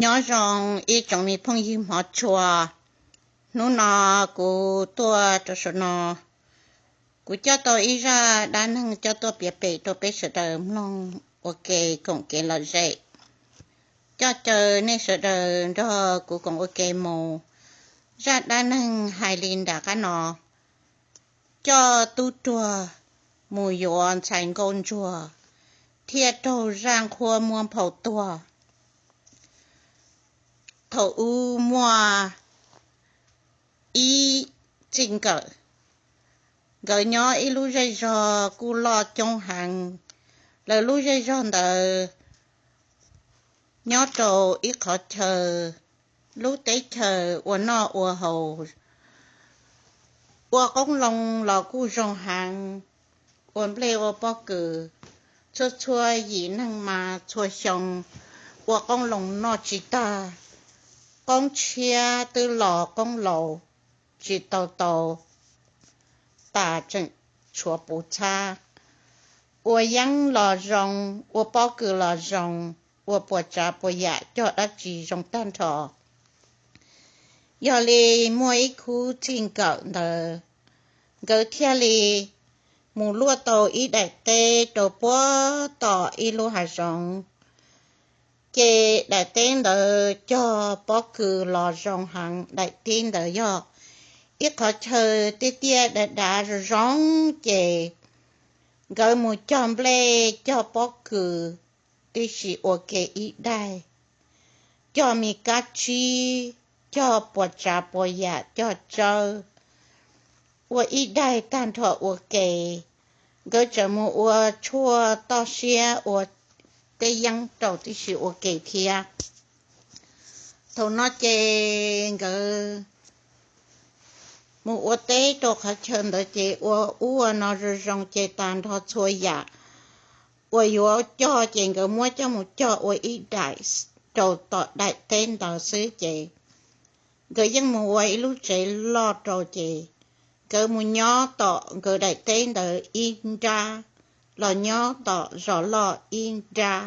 Nyob zoo ib tsoom me phooj ywg hmov tshua, hnub no kuv tuaj rau saum no, kuv coj tau ib zaj dab neeg coj tuaj piav pem rau peb sawv daws mloog ua ke koom kev lom zem. Coj caw nej sawv daws nrog kuv koom ua ke mus. Zaj dab neeg hais li nram qab no: Coj tub ruag mus yuav ntxhais nkauj ntsuag, thiaj raug zaj nqhuab muab nphau tuag. Thaum ub muaj ib txij nkawm, nkawd nyob ib lub zej zog kuj loj coob heev. Lawv lub zej zog ntawd nyob rau ib qhov chaw, lub teb chaws ua noj ua haus, ua qoob loo los kuj zoo heev, ua nplej ua pob kws, txhua txhua yim neeg mas txhua xyoo ua qoob loo noj tsis tag. Qoob tshiab twb los qoob laus tsis tau tau tas tseem tshuav puv txhab. Ua yeeb los zoo, ua pob kws los zoo, ua puas tsav puas yam cog dab tsi zoo tag nrho. Yog li muaj ib khub txij nkawm ntawd, nkawd thiaj li mus luaj tau ib daim teb rau puag tom ib lub hav zoov. Ces daim teb ntawd cog pob kws los zoo heev, daim teb ntawd yog ib qhov chaw tiaj tiaj dav dav zoo zoo, ces nkawd mus cog nplej cog pob kws tib si ua ke ib daig, cog me kab tsib, cog puas tsav puas yam cog tsawb, ua ib daig tag nrho ua ke. Nkawd tseem mus ua tshuaj toj siab ua teb yeeb rau tib si ua ke thiab. Thaum no ces nkawd mus ua teb rau qhov chaw ntawd ces ua ub ua no zoo zoo ces tag nrho txhua yam uas yuav cog ces nkawd muab coj mus cog ua ib daim rau tom daim teb ntawd xwb ces nkawd yeej mus ua ib lub tsev loj rau ces nkawd mus nyob tom nkawd daim teb ntawd ib nrab, los nyob tom zos loj ib nrab.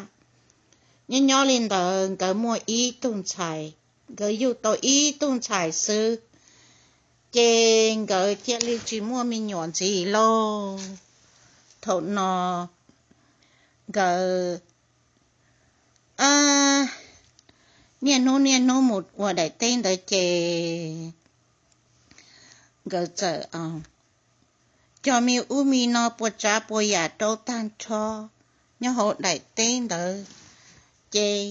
Nyob nyob li ntawd nkawd muaj ib tug ntxhais, nkawd yug tau ib tug ntxhais xwb, ces nkawd cia li tsis muaj me nyuam ntxiv lauj. Thaum no nkawd niaj hnub niaj hnub mus ua daim teb ntawd ces nkawd txawm cog me ub me no puas tsav puas yam rau tag nrho nyob hauv daim teb ntawd. Ces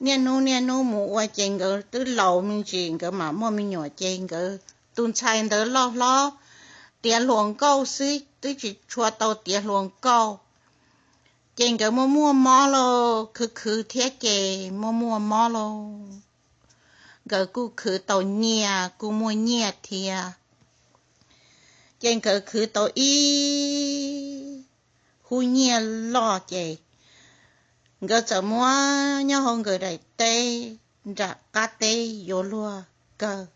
niaj hnub niaj hnub mus ua ces nkawd twb laus me ntsis nkawd mam muaj me nyuam ces nkawd tus ntxhais ntawd loj hlob tiav hluas nkauj xwb twb tsis tshua tau tiav hluas nkauj. Ces nkawd muaj muaj mob lauj, khwv khwv thiab ces muaj muaj mob lauj. Nkawd kuj khwv tau nyiaj kuj muaj nyiaj thiab. Ces nkawd khwv tau ib hub nyiaj loj ces nkawd txawm muab nyob hauv nkawd daim teb nram qab teb yuav luag kawg,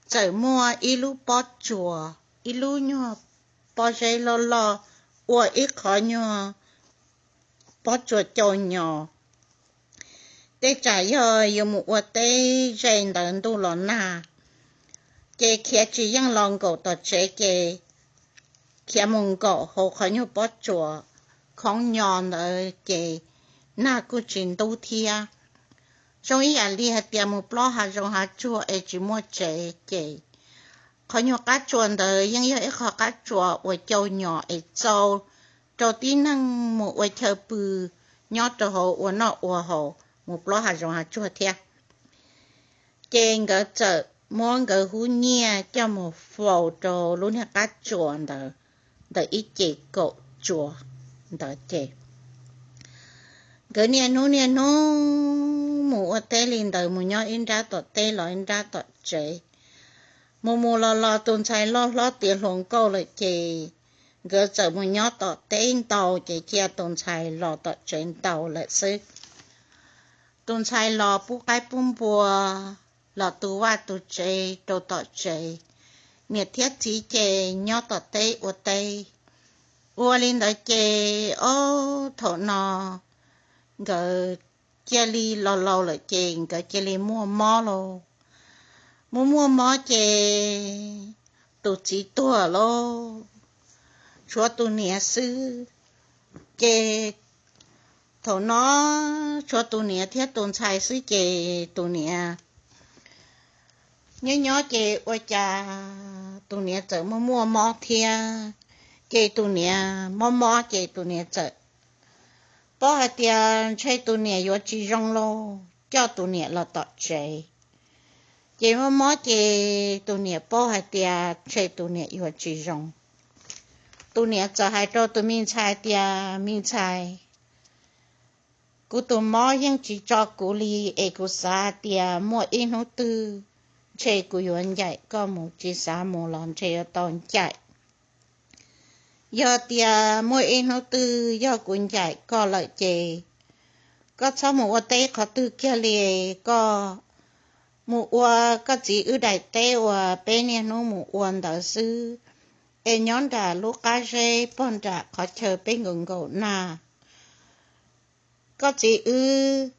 txawm muaj ib lub pob tsuas, ib lub nyuag pob zeb loj loj, ua ib qhov nyuag pob tsuas cau nyos. Tej tsam yog yuav mus ua teb ze ntawd ntuj los nag, ces khiav tsis yeej los nkaum tom tsev ces khiav mus nkaum hauv qhov nyuag pob tsuas khoob nyos ntawd ces nag kuj tsis ntub thiab. Zoo ib yam li hais tias mus plob hav zoov hav tsuag es tsis muaj tsev ces qhov nyuag qab tsuas ntawd yeej yog ib qho qab tsuas uas cau nyos es txau rau tib neeg mus ua chaw pw nyob rau hauv ua noj ua haus mus plob hav zoov hav tsuag thiab. Ces nkawd txawm muab nkawd hub nyiaj coj mus faus rau lub niag qab tsuas ntawd, ntawm ib ce kaum tsuas ntawd ces nkawd niaj hnub niaj hnub mus ua teb li ntawd, mus nyob ib nrab tom teb los ib nrab tom tsev. Mus mus los los tus ntxhais loj hlob tiav hluas nkauj lawm ces nkawd txawm mus nyob tom teb ntau ces cia tus ntxhais los tom tsev ntau lawm xwb. Tus ntxhais los pub qaib pub npua, los tu vaj tu tsev rau tom tsev. Niam thiab txiv ces nyob tom teb ua teb. Ua li ntawd ces ob thaum no nkawd cia li los laus lawm ces nkawd cia li muaj mob lauj. Muaj muaj mob ces tus txiv tuag lauj, tshuav tus niam xwb. Ces thaum no tshuav tus niam thiab tus ntxhais xwb ces tus niam nyob nyob ces ua cas tus niam txawm muaj muaj mob thiab. Ces tus niam mob mob ces tus niam txawm paub hais tias ntshe tus niam yuav tsis zoo lauj, coj tus niam los tom tsev. Ces mob mob ces tus niam paub hais tias ntshe tus niam yuav tsis zoo. Tus niam txawm hais rau tus me ntxhais tias, me ntxhais, kuv tus mob yeej tsis tso kuv li, es kuv xav tias muaj ib hnub twg ntshe kuv yuav ncaim koj mus, tsis xav mus los ntshe yuav tau ncaim. Yog tias muaj ib hnub twg yog kuv ncaim koj lawm ces koj txhob mus ua teb qhov twg kiag li, koj mus ua koj txiv wb daim teb uas peb niaj hnub mus ua ntawd xwb, es nyob nram lub qab zeb pog nram qhov chaw peb nkaum nkaum nag. Koj txiv wb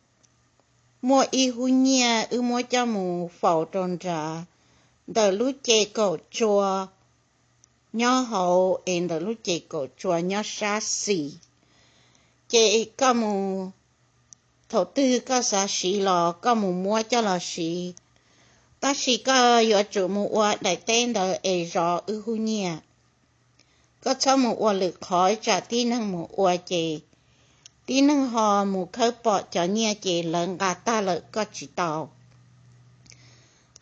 muaj ib hub nyiaj wb muab coj mus faus rau nrad, ntawm lub ces kaum tsua nyob hauv es ntawm lub ces kaum tsua nyob sab xis. Ces koj mus, thaum twg koj xav siv los koj mus muab coj los siv, tab sis koj yuav tsum mus ua daim teb ntawd es zov wb hub nyiaj. Koj txhob mus ua lwm qhov, tsam tib neeg mus ua ces tib neeg ho mus khawb pom cov nyiaj ces lawv nqa tag lawm koj tsis tau.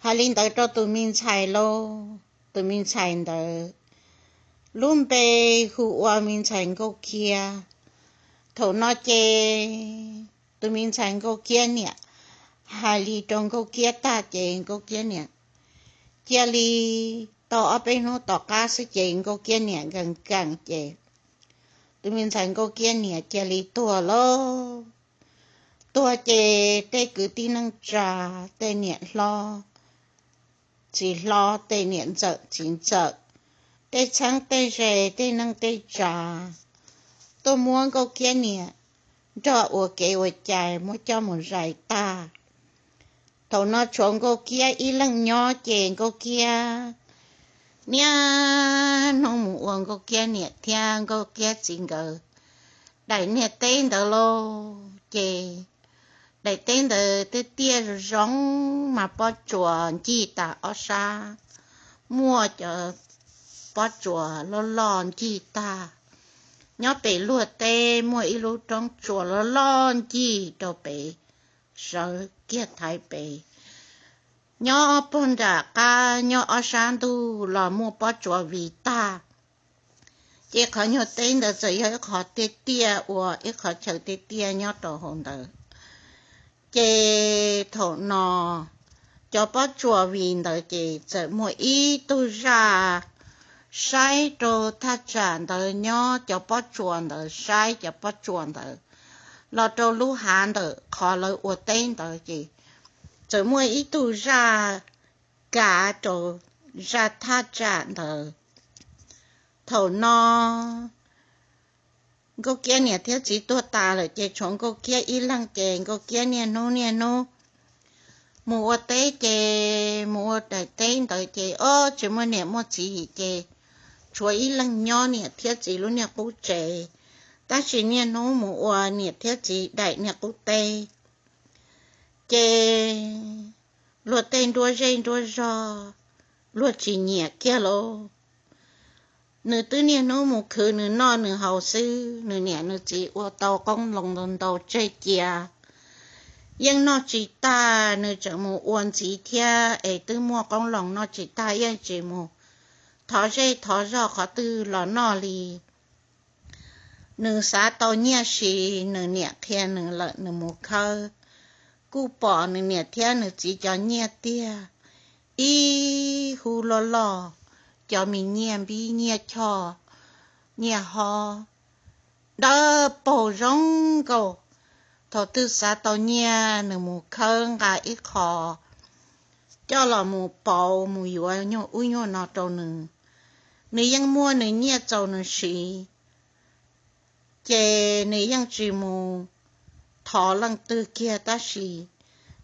Hais li ntawd rau tus me ntxhais lauj, tus me ntxhais ntawd lub npe hu ua me ntxhais Nkauj Kiab. Thaum no ces tus me ntxhais Nkauj Kiab niam hais li rau Nkauj Kiab tag ces Nkauj Kiab niam cia li tau ob peb hnub tom qab xwb ces Nkauj Kiab niam nkees nkees ces tus me ntxhais Nkauj Kiab niam cia li tuag lauj. Tuag ces tej kwv tij neej tsa, tej niam hlob txiv hlob, tej niam ntxawm txiv ntxawm, tej txheeb tej ze, tej neej tej tsav tuaj muab Nkauj Kiab niam nrog ua kev ua cai muab coj mus zais tag. Thaum no tshuav Nkauj Kiab ib leeg nyob ces Nkauj Kiab niaj hnub mus ua Nkauj Kiab niam thiab Nkauj Kiab txiv nkawd daim niag teb ntawd lauj. Ces daim teb ntawd tej tiaj zoo mas pob tsuas ncig tas ob sab, muaj cov pob tsuas loj loj ncig tag. Nyob pem luag teb muaj ib lub roob tsuas loj loj ncig rau pem, sawv kiag thaiv pem. Nyob pog nram qab nyob ob sab ntug los muaj pob tsuas vim tag. Ces qhov nyuag teb ntawd txawm yog ib qhov tiaj tiaj ua ib qhov chaw tiaj tiaj nyob rau hauv ntawd. Ces thaum no cov pob tsuas vim ntawd ces txawm muaj ib tug zaj saib rau thaj tsam ntawd nyob cov pob tsuas ntawd, saib cov pob tsuas ntawd los rau lub hav ntawm qhov lawv ua teb ntawd ces txawm muaj ib tug zaj kav rau zaj thaj tsam ntawd. Thaum no Nkauj Kiab niam thiab txiv tuag tas lawm ces tshuav Nkauj Kiab ib leeg ces Nkauj Kiab niaj hnub niaj hnub mus ua teb ces mus ua daim teb ntawd ces ob tsis muaj niam muaj txiv ces tshuav ib leeg nyob niam thiab txiv lub niag qub tsev, tab sis niaj hnub mus ua niam thiab txiv daim niag qub teb. Ces luag tej nruab zej nruab zog luag tsis nyiam kiag lauj. Nws twb niaj hnub mus khwv nws noj nws haus xwb, nws niam nws txiv ua tau qoob loo ntau ntau tseg cia yeej noj tsis tag, nws tseem mus ua ntxiv thiab es twb muaj qoob loo noj tsis tag yeej tsis mus thov zej thov zog qhov twg los noj li. Nws xav tau nyiaj siv, nws niam qhia nws lawm nws mus khawb, kuj pom nws niam thiab nws txiv cov nyiaj tiag, ib hub loj loj, cov me nyiaj npib nyiaj choj, nyiaj hob, dawb paug zoo nkauj. Thaum twg xav tau nyiaj nws mus khawb nqa ib qho coj los mus pauv mus yuav nyuag ub nyuag no rau nws. Nws yeej muaj nws nyiaj txaus nws siv, ces nws yeej tsis mus thov leej twg kiag tab sis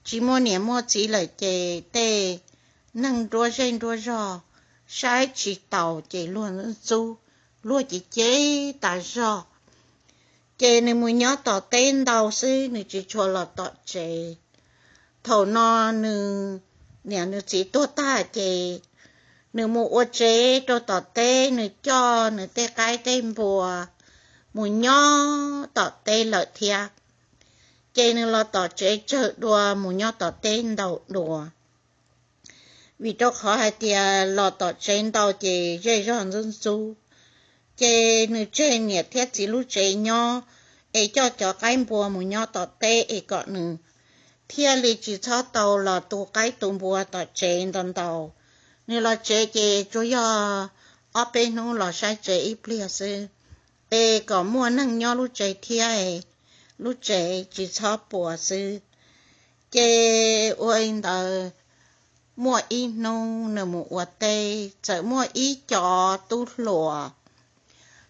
tsis muaj niam muaj txiv lawm ces tej neeg nruab zej nruab zog saib tsis taus ces luag ntxub, luag ces cem tas zog. Ces nws mus nyob tom teb ntau xwb, nws tsis tshua los tom tsev. Thaum no nws niam nws txiv tuag tag ces nws mus ua tsev rau tom teb, nws coj nws tej qaib tej npua mus nyob tom teb lawm thiab. Ces nws los tom tsev tsawg dua, mus nyob tom teb ntau dua. Vim rau qhov hais tias los tom tsev ntau ces zej zog ntxub ntxub, ces nws tseg niam thiab txiv lub tsev nyob, es coj cov qaib npua mus nyob tom teb es kom nws thiaj li tsis txhob tau los tu qaib tu npua tom tsev ntau ntau. Nws los tsev ces tsuas yog ob peb hnub los saib tsev ib pliag xwb, es kom muaj neeg nyob lub tsev thiab, lub tsev tsis txhob puas xwb. Ces ua li ntawd, muaj ib hnub nws mus ua teb, txawm muaj ib co tub hluas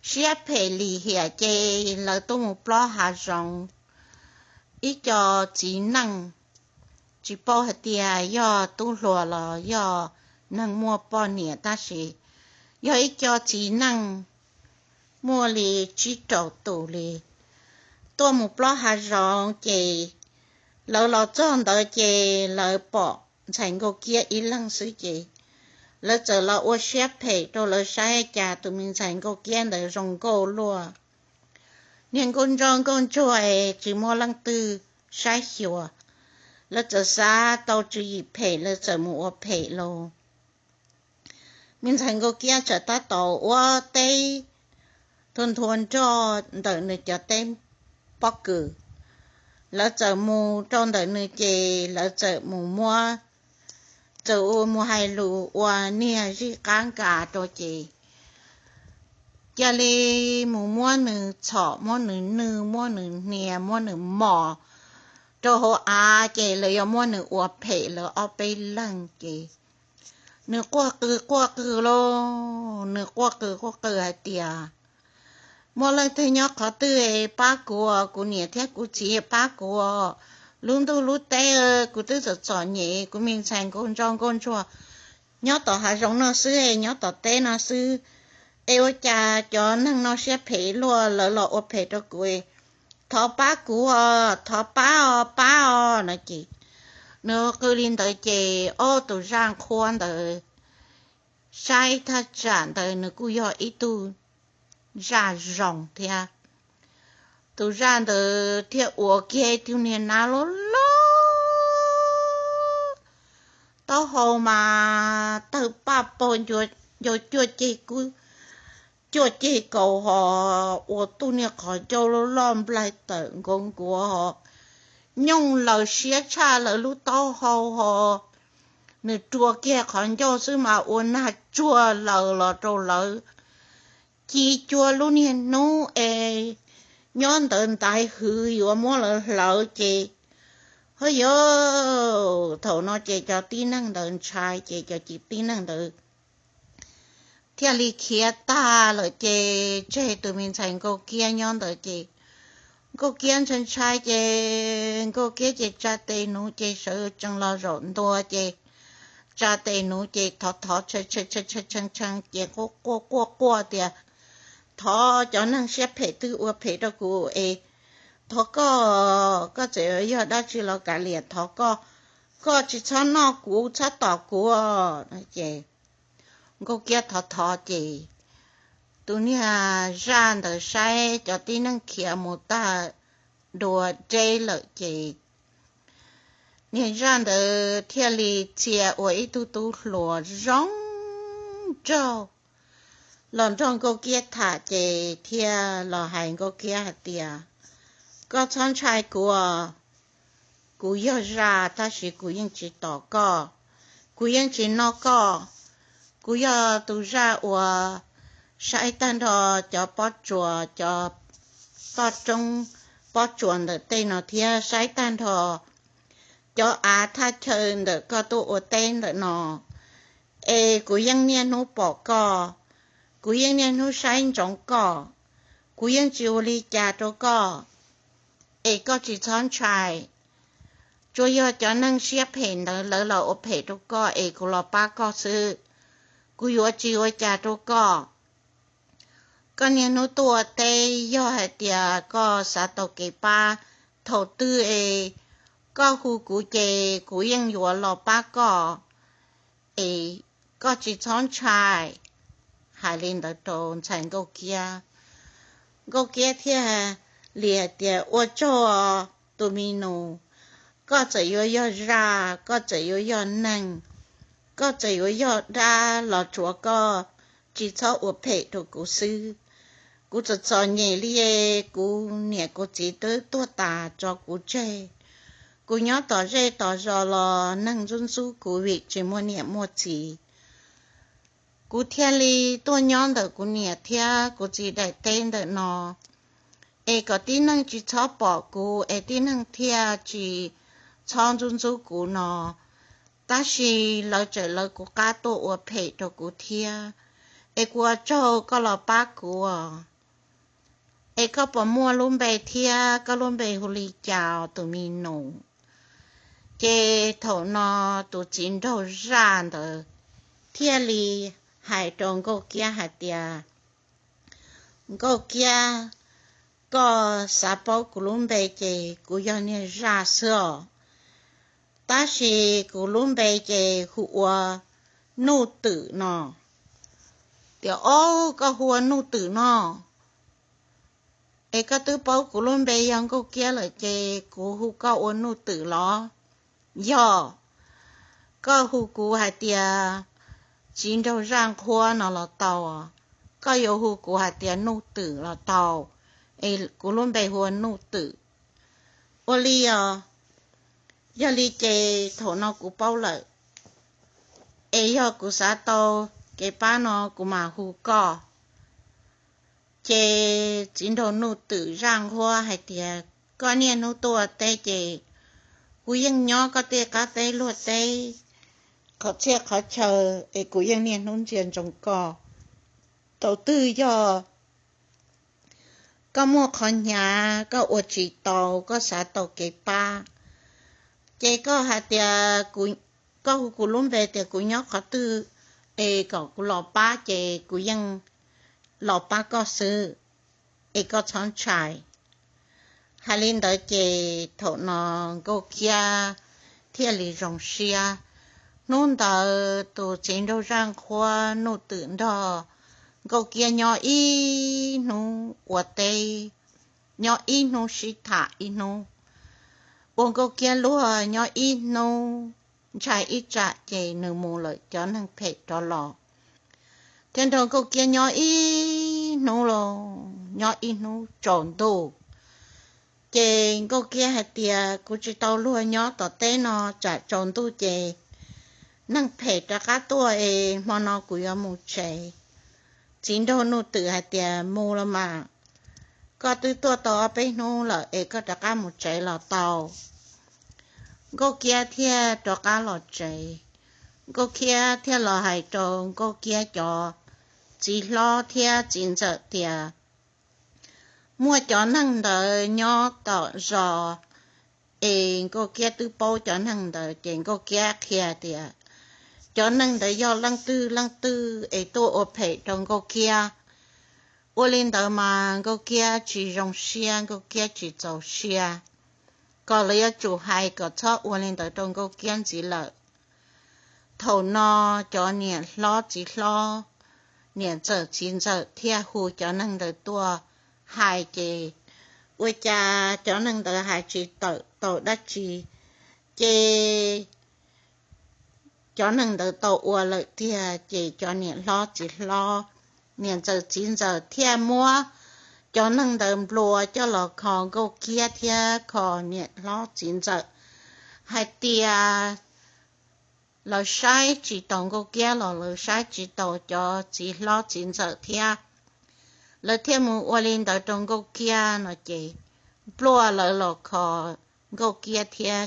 siab phem lim hiam ces lawv tuaj mus plob hav zoov. Ib co txiv neej, tsis paub hais tias yog tub hluas los yog neeg muaj poj niam tab sis yog ib co txiv neej muaj li tsib rau tus li, tuaj mus plob hav zoov ces lawv los txog ntawd ces lawv pom ntxhais Nkauj Kiab ib leeg xwb ces lawv txawm los ua siab phem rau lawv saib cas tus me ntxhais Nkauj Kiab ntawd zoo nkauj luaj, niag nkauj ntsoj nkauj ntsuag es tsis muaj leej twg saib xyuas. Lawv txawm xav tau tswv yim phem, lawv txawm mus ua phem los. Me ntxhais Nkauj Kiab txawm tab tom ua teb nthua nthua nroj ntawm nws cov teb pob kws. Lawv txawm mus rau ntawm nws ces lawv txawm mus muab, txawm ua mus hais lus ua niag zij qab nkas rau ces cia li mus muab nws txhom, muab nws nwj, muab nws hnia, muab nws mos rau hauv av ces lawv yuav muab nws ua phem lawv ob peb leeg ces nws quaj qw quaj qw lauj, nws quaj qw quaj qw hais tias, muaj leej twg nyob qhov twg pab kuv, kuv niam thiab kuv txiv pab kuv, lub ntuj lub teb kuv twb txom txom nyem, kuv me ntxhais nkauj ntsoj nkauj ntsuag nyob tom hav zoov no xwb, nyob tom teb no xwb, es ua cas cov neeg no siab phem luaj lawv los ua phem rau kuv, thov pab kuv os, thov pab os, pab os no ces nws qw li ntawd ces ob tus zaj nqhuab ntawd saib thaj tsam ntawd nws kuj yog ib tug zaj zoo thiab. Tus zaj ntawd thiaj ua kiag ib tug niag nab loj loj, taub hau mas tawg paj paug, ncau cuaj ceg kub, cuaj ceg kaus ho, ua tug niag qhov ncauj loj loj nplaig tawm nkaus nkuav ho, nyooj laws siab tshaj lawv lub taub hau ho, nws rua kiag qhov ncauj xwb mas ua nag tsuag laws los rau lawv ci cua lub niag hnub es nyob ntawd ntaiv hwv yuav muab lawv hlawv ces, ho yog thaum no ces cov tib neeg ntawd ntshai ces cov tib neeg ntawd thiaj li khiav tag lawm ces tseg tus me ntxhais Nkauj Kiab nyob ntawd ces Nkauj Kiab ntshai ntshai ces Nkauj Kiab ces tsa tes nuv ces sawv tsees los zaum ntua ces tsa tes nuv ces thov thov tshee tshee ces quaj quaj quaj tias, thov cov neeg siab phem twg ua phem rau kuv es thov koj, koj txawm yog dab tsi los kav liam, thov koj, koj tsis txhob noj kuv txhob tom kuv os. Ces Nkauj Kiab thov thov ces tus niag zaj ntawd saib cov tib neeg khiav mus tag dua deb lawm ces niag zaj ntawd thiaj li txia ua ib tug tub hluas zoo nraug los nrog Nkauj Kiab tham ces thiaj los hais Nkauj Kiab hais tias, koj txhob ntshai kuv, kuv yog zaj tab sis kuv yeej tsis tom koj, kuv yeej tsis noj koj. Kuv yog tus zaj uas saib tag nrho cov pob tsuas, cov toj roob pob tsuas ntawm tej no thiab saib tag nrho cov av thaj chaw ntawm koj tuaj ua teb ntawm no, es kuv yeej niaj hnub pom koj, kuv yeej niaj hnub saib ntsoov koj, kuv yeej tsis ua li cas rau koj. es koj tsis txhob ntshai. Tsuas yog cov neeg siab phem ntawd lawv los ua phem rau koj es kuv los pab koj xwb. Kuv yuav tsis ua cas rau koj. Koj niaj hnub tuaj ua teb, yog hais tias koj xav tau kev pab thaum twg es koj hu kuv ces kuv yeej yuav los pab koj es koj tsis txhob ntshai. Hais li ntawd rau ntxhais Nkauj Kiab. Nkauj Kiab thiaj li hais tias, ua tsaug tus me nus, koj txawm yuav yog zaj, koj txawm yuav yog neeg, koj txawm yuav yog dab los tsuav koj tsis txhob ua phem rau kuv xwb. Kuv txom txom nyem li, kuv niam kuv txiv twb tuag tas tso kuv tseg. Kuv nyob tom zej tom zos los neeg ntxub ntxub kuv vim tsis muaj niam muaj txiv. Kuv thiaj li tuaj nyob ntawm kuv niam thiab kuv txiv daim teb ntawm no, es kom tib neeg tsis txhob pom kuv, es tib neeg thiaj tsis txhob ntxub ntxub kuv no. Tab sis lawv tseem lawv kuv qab tuaj ua phem rau kuv thiab, es kuv ua tsaug koj los pab kuv. Es koj puas muaj lub npe thiab, koj lub npe hu li cas tus me nus? Ces thaum no tus txiv nraug zaj ntawd thiaj li hais rau Nkauj Kiab hais tias, Nkauj Kiab, koj xav paub kuv lub npe ces kuv yog niag zaj xwb os, tab sis kuv lub npe ces hu ua Nuj Twm no. Tias, ob, koj hu ua Nuj Twm no, es koj twb paub kuv lub npe yog Nkauj Kiab lawm ces kuv hu koj ua Nuj Twm los? Yog, koj hu kuv hais tias txiv nraug zaj nqhuab no los tau, koj yuav hu kuv hais tias Nuj Twm los tau, es kuv lub npe hu ua Nuj Twm. Ua li os, yog li ces thaum no kuv paub lawm, es yog kuv xav tau kev pab no kuv mam hu koj. Ces txiv nraug Nuj Twm zaj nqhuab hais tias, koj niaj hnub tuaj teb ces kuv yeej nyob koj tej qab teb luag teb, qhov txhia qhov chaw, es kuv yeej niaj hnub ntsia ntsoov koj. Thaum twg yog koj muaj qhov hnyav koj ua tsis tau, koj xav tau kev pab, ces koj hais tias, koj hu kuv lub npe tias kuv nyob qhov twg, es kom kuv los pab ces kuv yeej los pab koj xwb, es koj txhob ntshai. Hais li ntawd ces thaum no Nkauj Kiab thiaj li zoo siab. Hnub ntawd tus txiv nraug zaj nqhuab Nuj Twm nrog Nkauj Kiab nyob ib hnub ua teb, nyob ib hnub sib tham ib hnub, ua Nkauj Kiab luag nyob ib hnub, ntshai ib tsam ces nws mus lawm cov neeg phem rov los, thiab nrog Nkauj Kiab nyob ib hnub los nyob ib hnub tsaus ntuj. Ces Nkauj Kiab hais tias, kuv tsis tau luag nyob tom teb no, tsam tsaus ntuj ces neeg phem rov qab tuaj es hmo no kuv yuav mus tsev. Txiv nraug Nuj Twm hais tias, mus los mas, koj twb tuaj tau ob peb hnub lawm es koj rov qab mus tsev los tau. Nkauj Kiab thiaj rov qab los tsev. Nkauj Kiab thiaj los hais rau Nkauj Kiab cov txiv hlob thiab txiv ntxawm tias, muaj cov neeg ntawd nyob tom zos, es Nkauj Kiab twb paub cov neeg ntawd ces Nkauj Kiab qhia tias, cov neeg ntawd yog leej twg leej twg es tuaj ua phem rau Nkauj Kiab. Ua li ntawd mas Nkauj Kiab tsis zoo siab, Nkauj Kiab tsis txaus siab, kom lawv yuav tsum hais kom txhob ua li ntawd rau Nkauj Kiab ntxiv lawm. Thaum no cov niam hlob txiv hlob, niam ntxawm txiv ntxawm thiaj hu cov neeg ntawd tuaj hais ces ua cas cov neeg ntawd hais tsis tawm tau dab tsi, ces cov neeg ntawd tau ua lawm tiag. Ces cov niam hlob txiv hlob, niam ntxawm txiv ntxawm thiaj muab cov neeg ntawd nplua coj los kho Nkauj Kiab thiab kho niam hlob txiv ntxawm hais tias lawv saib tsis taus Nkauj Kiab los lawv saib tsis taus cov txiv hlob txiv ntxawm thiab. Lawv thiaj mus ua li ntawd rau Nkauj Kiab no ces nplua lawv los kho Nkauj Kiab thiab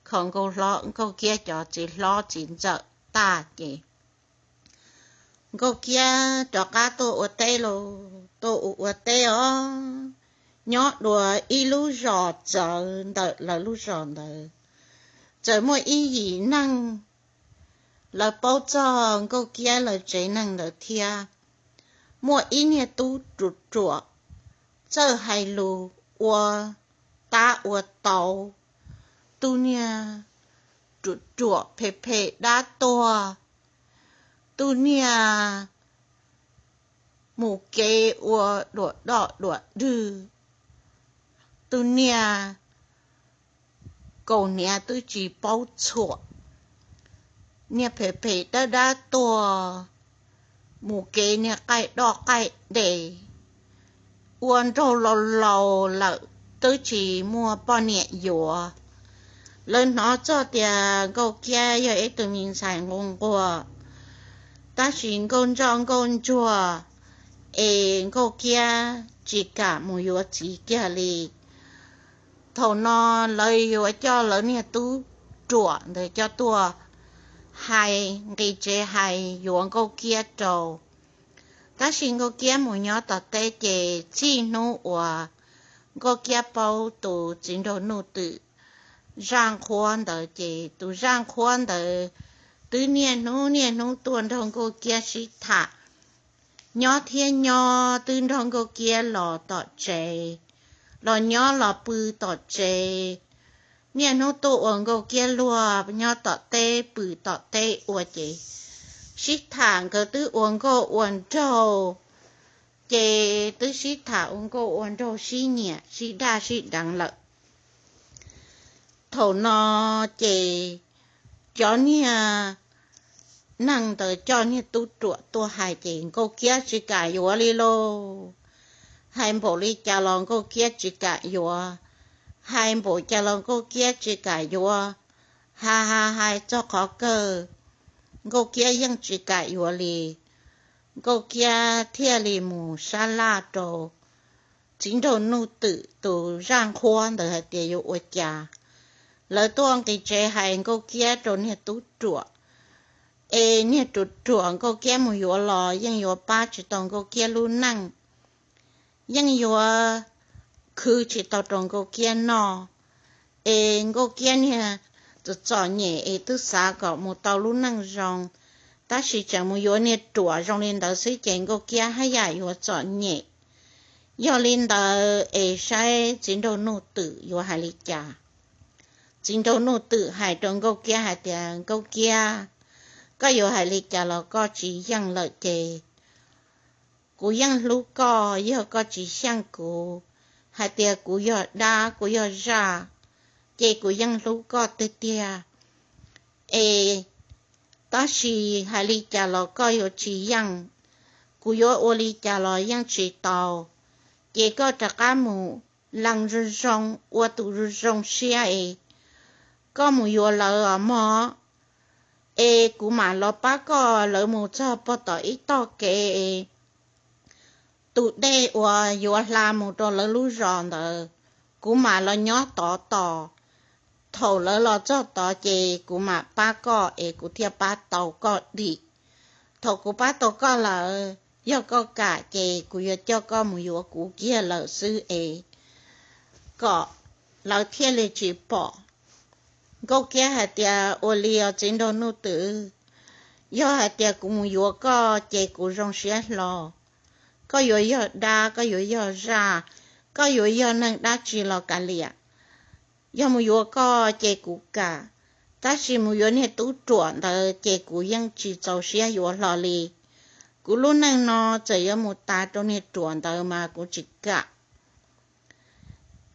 kho Nkauj Kiab cov txiv hlob txiv ntxawm tag ces Nkauj Kiab rov qab tuaj ua teb los tuaj ua ua teb os. nyob dua ib lub zos txawv ntawm lawv lub zos ntawd. Txawm muaj ib yim neeg lawv paub txog Nkauj Kiab lawv tsev neeg ntawd thiab. Muaj ib niag tub ruam ruam, txawj hais lus ua tab ua tau, tus niag ruam ruam phem phem dab tuag, tus niag mus kev ua duam doj duam dwg, tus niag kaus hniav twb tsis paub txhuam, niag phem phem dab dab tuag, mus kev niag qaij doj qaij des, ua nraug laus laus lawm twb tsis muaj poj niam yuav. Lawv hnov txog tias Nkauj Kiab yog ib tug me ntxhais nquag nquag, tab sis nkauj ntsoj nkauj ntsuag, es Nkauj Kiab tsis kam mus yuav txiv kiag li. Thaum no lawv yuav coj lawv niag tub ruam ntawd coj tuaj hais, nqis tsev hais yuav Nkauj Kiab rau. Tab sis Nkauj Kiab mus nyob tom teb ces txij hnub uas Nkauj Kiab paub tus txiv nraug Nuj Twm zaj nqhuab ntawd ces tus zaj nqhuab ntawd twb niaj hnub niaj hnub tuaj nrog Nkauj Kiab sib tham, nyob thiab nyob twb nrog Nkauj Kiab los tom tsev, los nyob los pw tom tsev, niaj hnub tuaj ua Nkauj Kiab luag nyob tom teb pw tom teb ua ces sib tham, nkawd twb ua nkauj ua nraug, ces twb sib tham ua nkauj ua nraug sib nyiam sib daj sib deev lawm. Thaum no ces cov niag neeg ntawd coj niag tub ruam tuaj hais ces Nkauj Kiab tsis kam yuav li lauj. Hais npaum li cas los Nkauj Kiab tsis kam yuav, hais npaum cas los Nkauj Kiab tsis kam yuav, hais hais hais txog qhov kawg Nkauj Kiab yeej tsis kam yuav li. Nkauj Kiab thiaj li mus sab laj rau txiv nraug Nuj Twm tus zaj nqhuab ntawd hais tias yuav ua cas. Lawv tuaj nqis tsev hais Nkauj Kiab rau niag tub ruam, es niag ruam ruam Nkauj Kiab mus yuav los yeej yuav pab tsis tau Nkauj Kiab lub neej, yeej yuav khwv tsis tau rau Nkauj Kiab noj. Es Nkauj Kiab niag txom txom nyem es twb xav kom mus tau lub neej zoo, tab sis tseem mus yuav niag ruam zoo li ntawd xwb ces Nkauj Kiab haj yam yuav txom nyem. Yog li ntawd es saib txiv nraug Nuj Twm yuav hais li cas. Txiv nraug Nuj Twm hais rau Nkauj Kiab hais tias, Nkauj Kiab, koj yuav hais li cas los koj tsis yeej lawm ces kuv yeej hlub koj, yog koj tsis xyeej kuv hais tias kuv yog dab kuv yog zaj, ces kuv yeej hlub koj tiag tiag. Es tab sis hais li cas los koj yuav tsis yeej, kuv yuav ua li cas los yeej tsis tau. Ces koj rov qab mus lees zoo zoo, ua tus zoo zoo siab es koj mus yuav lawv os mog, es kuv mam los pab koj. Lawv mus txog pog tom ib tog kev, tus dej uas yuav hla mus rau lawv lub zos ntawd, kuv mam los nyob tod tos. Thaum lawv los txog tod ces kuv mam pab koj es kuv thiaj pab tau koj dim. Thaum kuv pab tau koj lawm, yog koj kam ces kuv yuav coj koj mus yuav kuv kiag lawm xwb es kom lawv thiaj li tsis pom. Nkauj Kiab hais tias, ua li os txiv nraug Nuj Twm, yog hais tias kuv mus yuav koj ces kuv zoo siab hlo. Koj yuav yog dab, koj yuav yog zaj, koj yuav yog neeg dab tsi los kav liam. Yog mus yuav koj ces kuv kam, tab sis mus yuav niag tub ruam ntawd ces kuv yeej tsis txaus siab yuav hlo li. Kuv lub neej no txawm yuav mus tas rau niag ruam ntawd mas kuv tsis kam.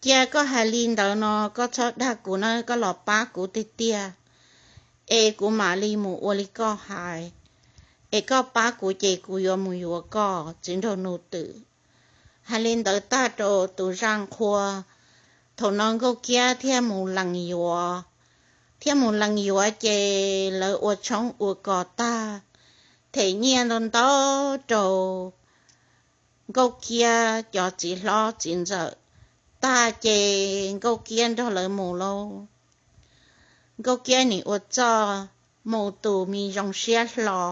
Cia koj hais li ntawd no koj txhob dag kuv na, koj los pab kuv tiag tiag, es kuv mam li mus ua li koj hais, es koj pab kuv ces kuv yuav mus yuav koj, txiv nraug Nuj Twm. Hais li ntawd tag rau tus zaj nqhuab, thaum no Nkauj Kiab thiaj mus lees yuav, thiaj mus lees yuav ces lawv ua tshoob ua kos tag, them nyiaj ntau ntau rau Nkauj Kiab cov txiv hlob txiv ntxawm tag ces Nkauj Kiab nrog lawv mus lauj. Nkauj Kiab nim ua txuj mus tus me zoo siab hlo,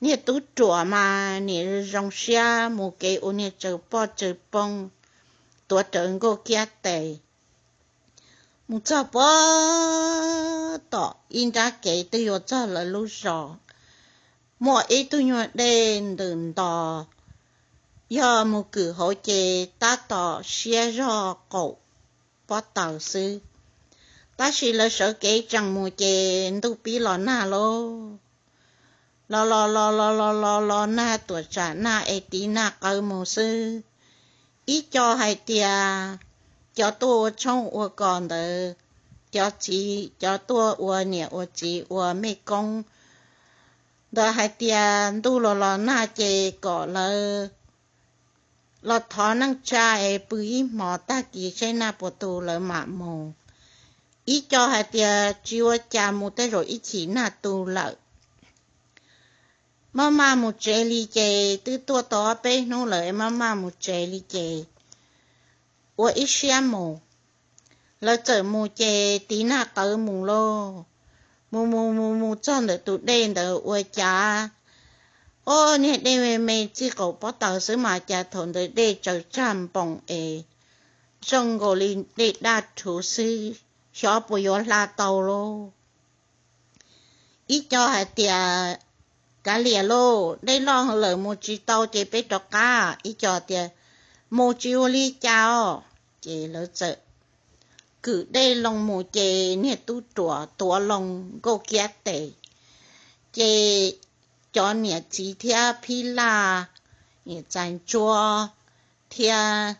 niag tub ruam mas nim zoo siab mus kev ua niag tsaws poj tsaws poo, tuav rawv Nkauj Kiab tes mus txog puag tom ib nrab kev twb yuav txog lawv lub zos. Muaj ib tug nyuag dej ntws ntos, yog mus kwm hauv ces tab tom siab zog qaum pob taws xwb. Tab sis lawv sawv kev tseem mus ces ntuj pib los nag lauj. Los los los los los los los nag tuam tsam nag es tiv nag qawv mus xwb. Ib co hais tias cov tuaj ua tshoob ua kos ntawd, cov txiv, cov tuaj ua niam ua txiv ua mej koob ntawd hais tias ntuj los los nag ces kom lawv los thov neej tsa es pw ib hmos tag kis seb nag puas tu lawv mam mus. Ib co hais tias tsis ua cas, mus tej zaum ib chim nag tu lawm. Maj maj mus tsev li ces twb tuaj tau ob peb hnub lawm, maj maj mus tsev li ces ua ib siab mus. Lawv txawm mus ces tiv nag qawv mus lauj. Mus mus mus mus txog ntawm tus dej ntawd ua cas, o, niag dej me me txij qaum pob taws xwb mas cas thaum ntawd dej tsaws tsag npoos es zoo nkaus li dej daj rhuv xwb, xyov puas yuav hla tau lauj. Ib co hais tias kav liam lauj, dej loj lawm mus tsis tau ces peb rov qab. Ib co tias mus tsis ua li cas os. Ces lawv txawm kwm dej loo mus ces niag tub ruam tuav loo Nkauj Kiab tes, ces cov niam txiv thiab phib laj, niam txais ntsuab thiab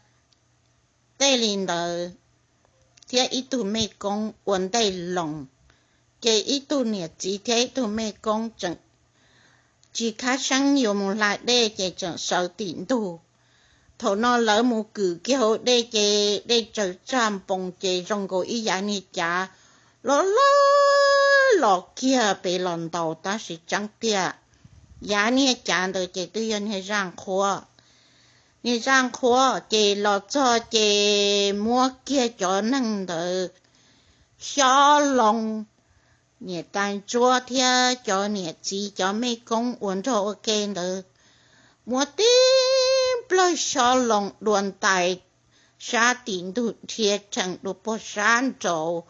tej li ntawd, thiab ib tug mej koob ua ntej loo. Ces ib tug niam txiv thiab ib tug mej koob tseem tsis khab seeb yuav mus hla dej ces tseem sawv tim ntug. Thaum no lawv mus kwm kiag hauv dej ces dej tsaws tsag npoos ces zoo nkaus ib yav niag cav loj loj los kiag pem los ntaus, tab sis tseeb tiag yav niag cav ntawd ces twb yog niag zaj nqhuab. Niag zaj nqhuab ces los txog ces muab kiag cov neeg ntawd xyob loo, niam tais ntsuab thiab cov niam txiv cov mej koob uas nrog ua ke ntawd muab tib nplawg xyob loo dua ntais sab tim ntug dhia rhees dua puag sab nraud,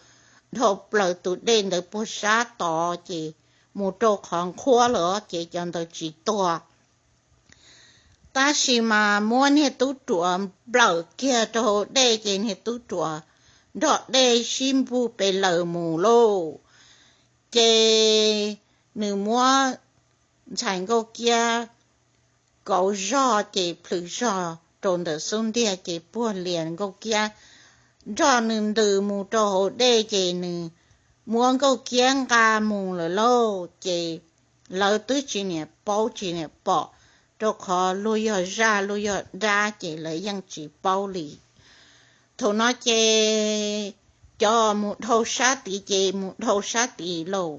dhau plaws tus dej ntawd puag sab tod ces mus rau qhov nqhuab lawm ces cov ntawd tsis tuag. Tab sis mas muab niag tub ruam nplawm kiag rau hauv dej ces niag tub ruam nrog dej sib npug pes lawm mus lauj. Ces nws muab ntxhais Nkauj Kiab kauv zog ces plhws zog rau ntawm xub ntiag ces puag lias Nkauj Kiab nrog nws ntws mus rau hauv dej ces nws muab Nkauj Kiab nqa mus lawm lauj. Ces lawv twb tsis niam paub tsis niam pom, rau qhov luag yog zaj luag yog dab ces lawv yeej tsis paub li. Thaum no ces cov mus dhau sab tid ces mus dhau sab tid lauj,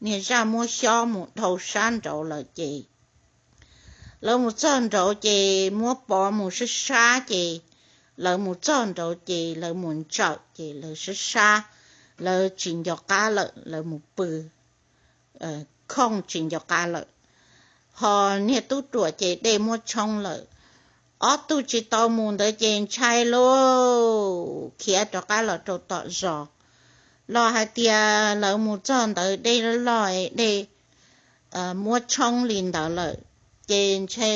niag zaj muab xyob mus dhau sab nraud lawm ces lawv mus txog nraud ces muab pov mus sab sab ces lawv mus txog nraud ces lawv mus ntsawm ces lawv sab sab, lawv tsis nco qab lawm, lawv mus pw khooj tsis nco qab lawm. Ho niag tub ruam ces dej muab tshoob lawm. Ob tug tsis tau mus ntawd ces ntshai lauj, khiav rov qab los rau tom zos. Los hais tias lawv mus txog ntawd dej loj loj es dej muab tshoob li ntawd lawm, ces ntshe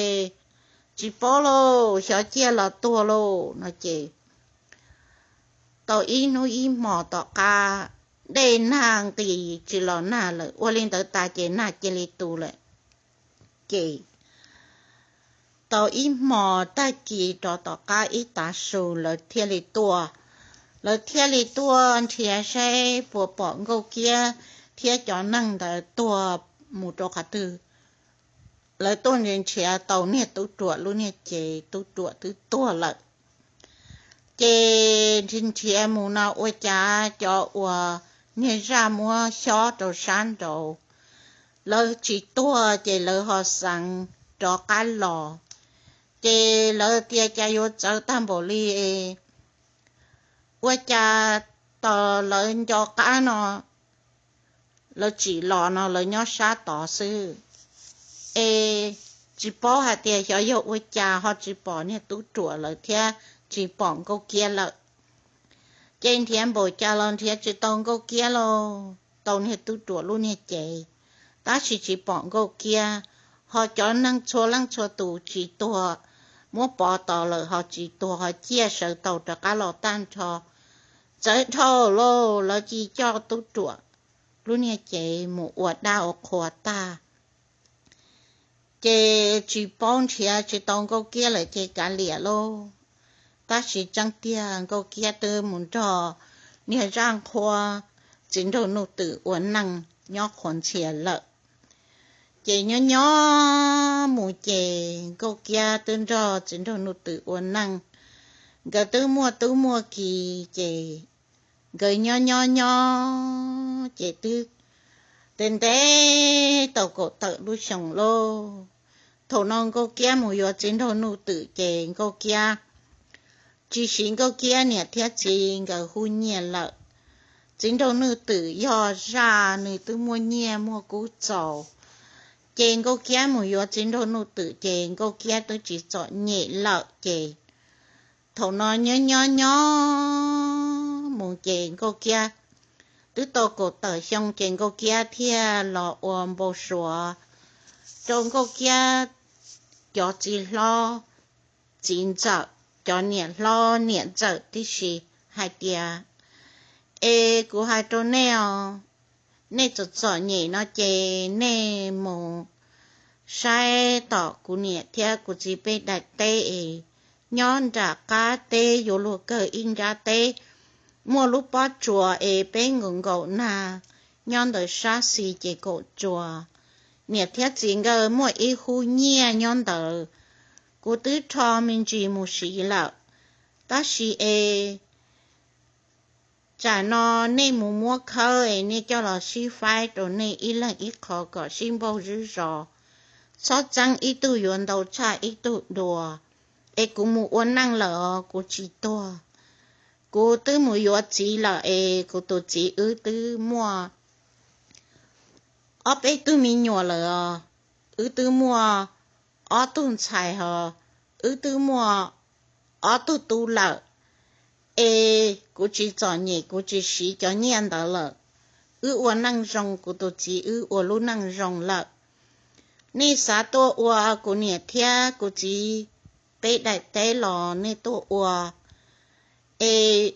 tsis paub lauj, xyov ciaj los tuag lauj no ces tau ib hnub ib hmos tom qab dej nag nqis tsis los nag lawm, ua li ntawd tas ces nag cia li tu lawm. Ces tau ib hmos tag kis rov tom qab ib tav su lawv thiaj li tuaj. Lawv thiaj li tuaj nrhiav saib puas pom Nkauj Kiab thiab cov neeg ntawd tuag mus rau qhov twg. Lawv tuaj nrhiav tau niag tub ruam lub niag cev, tub ruam twb tuag lawm. Ces nrhiav mus no ua cas cov uas niag zaj muab xyob rau sab nraud, lawv tsis tuag ces lawv ho xeev rov qab los. Ces lawv tias cas yuav txawv tag npaum li, ua cas tos lawv nco qab no lawv tsim los no lawv nyob sab tod xwb. Es tsis paub hais tias xyov yog ua cas ho tsis pom niag tub ruam lawv thiab tsis pom Nkauj Kiab lawm. Ces nrhiav npaum cas los nrhiav tsis tau Nkauj Kiab lauj, tau niag tub ruam lub niag cev, tab sis tsis pom Nkauj Kiab. Ho cov neeg txhua leej txhua tus tsis tuag, muab pov tos lawm ho tsis tuag, ho ciaj sawv taus rov qab los tag nrho. Txawv dhau lauj, lawv cia coj tub ruam lub niag cev mus ua dab ua qhua tag. Ces tsis paub, nrhiav tsis tau Nkauj Kiab lawm ces kav liam lauj. Tab sis tseeb tiag Nkauj Kiab twb mus nrog niag zaj nqhuab Txiv Nraug Nuj Twm ua neej nyob qhuav ntxhias lawm. Ces nyob nyob mus ces Nkauj Kiab twb nrog Txiv Nraug Nuj Twm ua neej, nkawd twb muaj tub muaj ki. Ces nkawd nyob nyob nyob ces twb ntev ntev tau kaum tawm lub xyoo lauj. Thaum no Nkauj Kiab mus yuav Txiv Nraug Nuj Twm ces Nkauj Kiab tsis siv Nkauj Kiab niam thiab txiv nkawd hub nyiaj lawm. Txiv Nraug Nuj Twm yog zaj nws twb muaj nyiaj muaj kub txaus, ces Nkauj Kiab mus yuav Txiv Nraug Nuj Twm ces Nkauj Kiab twb tsis txom nyem lawm. Ces thaum no nyob nyob nyob mus ces Nkauj Kiab twb tau kaum tawm xyoo ces Nkauj Kiab thiaj los ua npau suav rau Nkauj Kiab cov txiv hlob txiv ntxawm, cov niam hlob niam ntxawm tib si hais tias, Es kuv hais rau nej os, nej txom txom nyem no ces nej mus saib tom kuv niam thiab kuv txiv peb daim teb es nyob nram qab teb yuav luag kawg ib nrab teb, muaj lub pob tsuas es peb nkaum nkaum nag nyob ntawm sab xis ces kaum tsuas. Niam thiab txiv nkawd muaj ib hub nyiaj nyob ntawd, kuv twb rho me ntsis mus siv lawm, tab sis es tsam no nej mus muab khawb es nej coj los sib faib rau nej ib leeg ib qho kom sib npaug zib zos, txhob txeeb ib tug yuav ntau tshaj ib tug dua. Es kuv mus ua neej lawm os, kuv tsis tuag. Kuv twb mus yuav txiv lawm es kuv tus txiv wb twb muaj ob peb tug me nyuam lawm os. Wb twb muaj ob tug ntxhais hos wb twb muaj ob tug tub lawm. Es kuv tsis txom nyem, kuv tsis siv cov nyiaj ntawd lawm. Wb ua neej zoo, kuv tus txiv wb ua lub neej zoo lawm. Nej xav tuaj ua kuv niam thiab kuv txiv peb daim teb los nej tuaj ua. Es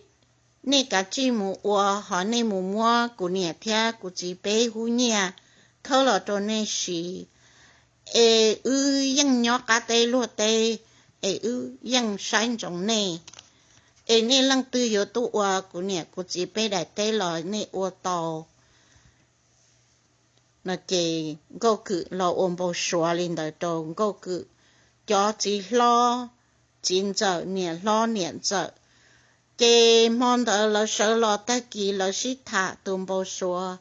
nej kav tsij mus ua, ho nej mus muab kuv niam thiab kuv txiv peb hub nyiaj khawb los rau nej siv. Es wb yeej nyob qab teb luag teb, es wb yeej saib ntsoov nej. Es nej leej twg yuav tuaj ua kuv niam kuv txiv peb daim teb los nej ua tau. No ces Nkauj Kwm los ua npau suav li ntawd rau Nkauj Kwm cov txiv hlob txiv ntxawm, niam hlob niam ntxawm. Ces hmo ntawd lawv sawv los tag kis lawv sib tham tus npau suav.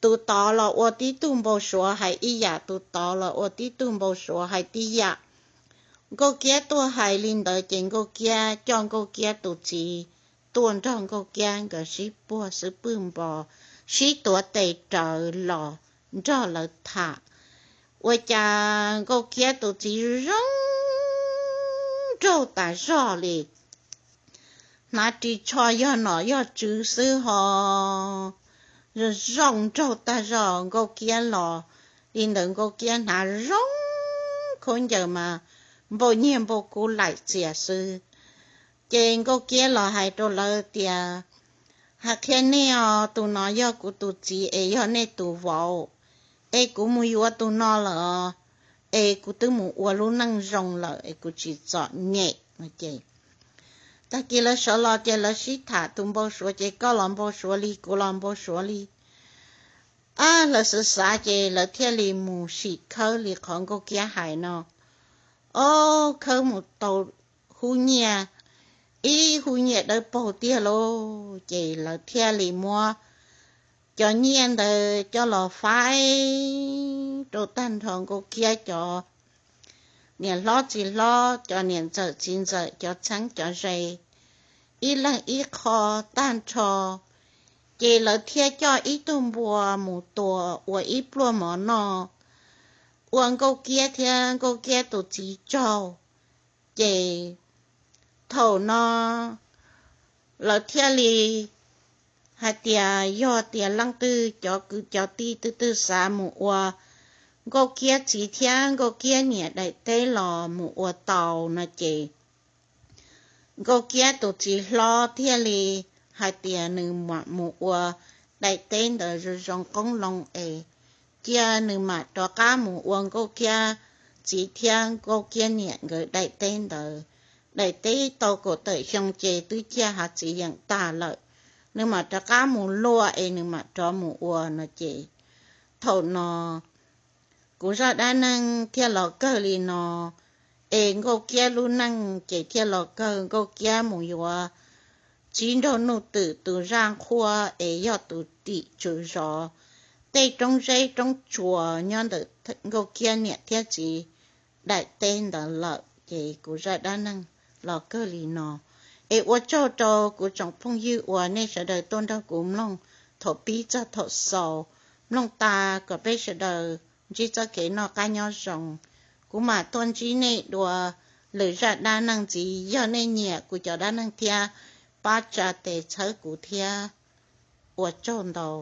Tus tod los ua tib tug npau suav hais ib yam, tus tod los ua tib tug npau suav hais tib yam. Nkauj Kiab tuaj hais li ntawd ces Nkauj Kiab coj Nkauj Kiab tus txiv tuaj nrog Nkauj Kiab nkawd sib puag xub pwg npo, sib tuav tes rawv los nrog lawv tham. Ua cas Nkauj Kiab tus txiv zoo nraug tas zog li, hnav ris tsho yog nom yog tswv xwb ho zoo nraug tag zog. Nkauj Kiab los li ntawd, Nkauj Kiab hnav zoo khaub ncaws mas npau nyiaj npau kub laim txias xwb. Ces Nkauj Kiab los hais rau lawv tias, Hais qhia nej os, tus no yog kuv tus txiv es yog nej tus vauv, es kuv mus yuav tus no lawm os, es kuv twb mus ua lub neej zoo lawm es kuv tsis txom nyem. Tag kis lawv sawv los ces lawv sib tham tus npau suav, ces koj los npau suav li, kuv los npau suav li. Ab, lawv xav xav ces lawv thiaj li mus sim khawb li qhov Nkauj Kiab hais no. Ob, khawb mus tau hub nyiaj, ib hub nyiaj dawb paug tiag lauj. Ces lawv thiaj li muab cov nyiaj ntawd coj los faib rau tag nrho Nkauj Kiab cov niam hlob txiv hlob, cov niam ntxawm txiv ntxawm, cov txheeb cov ze, ib leeg ib qho tag nrho. Ces lawv thiaj coj ib tug npua mus tua ua ib pluag mov noj, ua Nkauj Kiab thiab Nkauj Kiab tus txiv tsaug. Ces Thaum no lawv thiaj li hais tias yog tias leej twg cov kwv cov tij twg twg xav mus ua Nkauj Kiab txiv thiab Nkauj Kiab niam daim teb los mus ua tau no ces Nkauj Kiab tus txiv hlob thiaj li hais tias nws mam mus ua daim teb ntawd zoo zoo qoob loo es cia nws mam rov qab mus ua Nkauj Kiab txiv thiab Nkauj Kiab niam nkawd daim teb ntawd. Daim teb tau kaum tawm xyoo ces twb ciaj hav txiv yeem tag lawm, nws mam rov qab mus luaj es nws mam rov mus ua no ces thaum no kuv zaj dab neeg thiaj los kawg li no. Es Nkauj Kiab lub neej ces thiaj los kawg Nkauj Kiab mus yuav Tsib Nraug Nuj Twm tus zaj qhuab es yog tus tim tswv zov tej roob zeb roob tsuas nyob ntawm Nkauj Kiab niam thiab txiv daim teb ntawd lawm. Ces kuv zaj dab neeg los kawg li no. Es ua tsaug rau kuv tsoom phooj ywg uas nej sawv daws tuaj nrog kuv mloog thaum pib txog thaum xaus. Mloog tas kom peb sawv daws ntsib txoj kev noj qab nyob zoo. Kuv mam tuaj ntsib nej dua lwm zaj dab neeg ntxiv. Yog nej nyiam kuv cov dab neeg thiab pab tsa tes txhawb kuv thiab. Ua tsaug ntau.